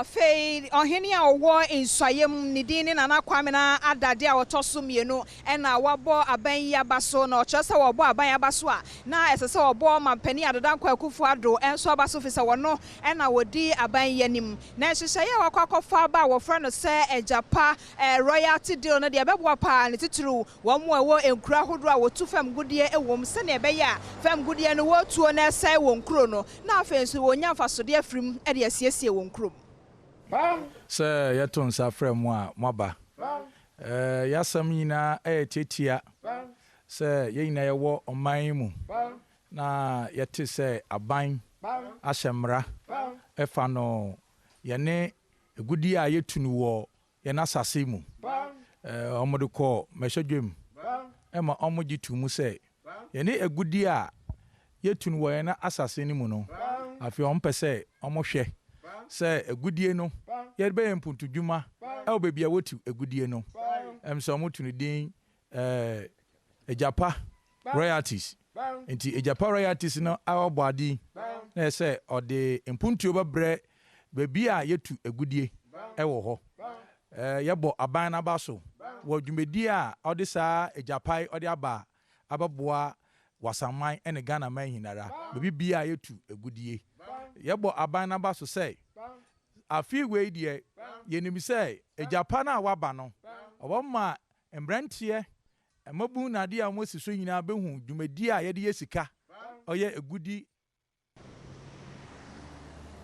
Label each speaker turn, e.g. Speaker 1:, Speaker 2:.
Speaker 1: Afei ɔhene a ɔwɔ Nsuaem, ne din ne Nana Kwamena Adade a ɔtɔ so mmienu na wabɔ aban yi aba so. Na ɔkyerɛ sɛ wɔbɔ aban aba so a, na ɛsɛ sɛ wɔbɔ Ɔmampanin Addo Dankwa Akufo-Addo nso aba so firi sɛ ɔno na ɔdi aban yi anim. Na nhyehyɛeɛ a wakɔ akɔfa aba a wɔfrɛ no sɛ Agyapa Royalty Deal no deɛ ɛbɛboa pa ara, ne titiriw wɔn a ɛwɔ nkuro ahodoɔ a wɔtu fam gudeɛ wɔ mu sɛdeɛ ɛbɛyɛ a fam gudeɛ no wɔretuo na ɛsɛe wɔn nkuro no na afei nso wɔnya mfasodeɛ afiri mu de asiesie wɔn kurom.
Speaker 2: Sɛ yɛto nsa frɛ mo a, moaba. Y'asɛm nyinaa yɛ tiatia sɛ yɛn nyinaa yɛwɔ ɔman yi mu na yɛte sɛ aban ahyɛ mmara ɛfa no yɛne agudeɛ a yɛtu no wɔ yɛn asase mu. Wɔde kɔ mmɛhyɛdwam ma wɔgye to mu sɛ yɛne agudeɛ a yɛtu no wɔ yɛn asase no mu no, afei wɔpɛ sɛ wɔhwɛ sɛ agudeɛ no yɛde bɛyɛ mpuntudwuma wɔ baabi a wɔtu agudeɛ no. Ɛm sɛ wɔto no din Agyapa royalties. Nti Agyapa royalties no a wɔbɔ ade yi na ɛyɛ sɛ ɔde mpuntuo bɛbrɛ baabi a yɛtu agudeɛ wɔ hɔ. Yɛbɔ aban no aba so wɔ dwumadie a ɔde saa Agyapa yi ɔde aba abɛboa Wasaman ne Ghana man nyinara baabi biara a yɛtu agudeɛ. Yɛbɔ aban no aba so sɛ afe wei deɛ yɛnim sɛ Agyapa no a waba no ɔbɛma mmeranteɛ, mmabun na adeɛ a wɔasi so nyinaa bɛhu dwumadie a yɛde yɛ sika, ɔyɛ agudi.